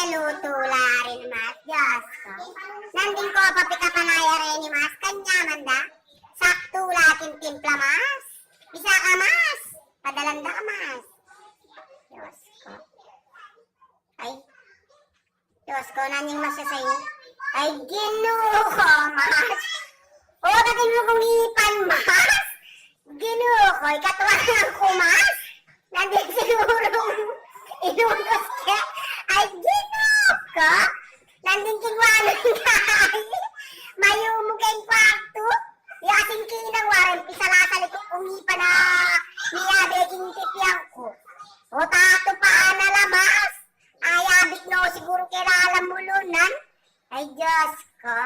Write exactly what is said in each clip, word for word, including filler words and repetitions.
Lutu la rin, Mas. Diyos ko. Nandin ko pa pikapanaya rin ni Mas. Kanya man da. Saktu la king timpla, Mas. Bisa ka, Mas. Padalan da ka, Mas. Diyos ko. Ay. Diyos ko, nanyang masasayin. Ay, Ginu ko, Mas. O, katin mo kung ipan, Mas. Ginu ko, ikatwa lang ko, Mas. Nandin siguro inunus ke. Ay, Ginu ko. Nandin king walu kay. Mayumu keng kwartu. Yasing kinang warin, pisalasali ko kung ipan na miyabe king pipian ku. O, tatu pa na la, Mas. Ay, abit no, siguro kailangan mulunan. Ay, Diyos ko.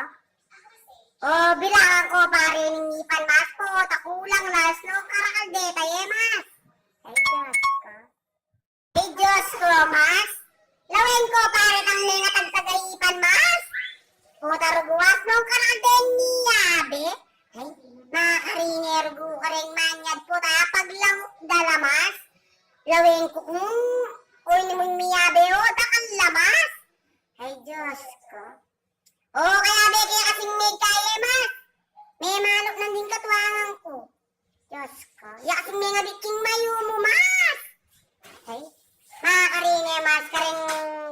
O, bilangan ko pa rin ing ipan, Mas, pota kulang las no karakal deta, e, Mas. Ay, Diyos ko. Ay, Diyos ko, Mas. Lawen ko pa rin ing menga tagtagaipan, Mas. Pota ruguas no karakal deng miyabe. Ay, makaringe rugu kareng manyad pota paglangu da la, Mas. Lawen ku kung o ini mung miyabe o dakal la, Mas. Ay, Diyos ko. O, kaya be ke kasing mekay, e, Mas. Memaluk nandin katuangan ku. Diyos ko. Ya kasing mengabit king mayumu, Mas. Ay, makaringe, Mas, kareng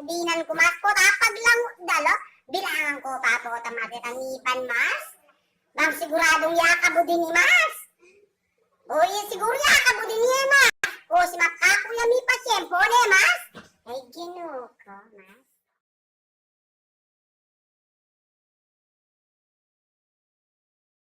dinan ku, Mas, pota paglangu da la. Bilangan ko pa pota, Mas, itang ipan, Mas. Bang siguradung yakabu din i Mas. O, iya siguro yakabu din i Mas. O, si makaku ya mipasyen, pota, Mas. Ay, Ginu ko, Mas.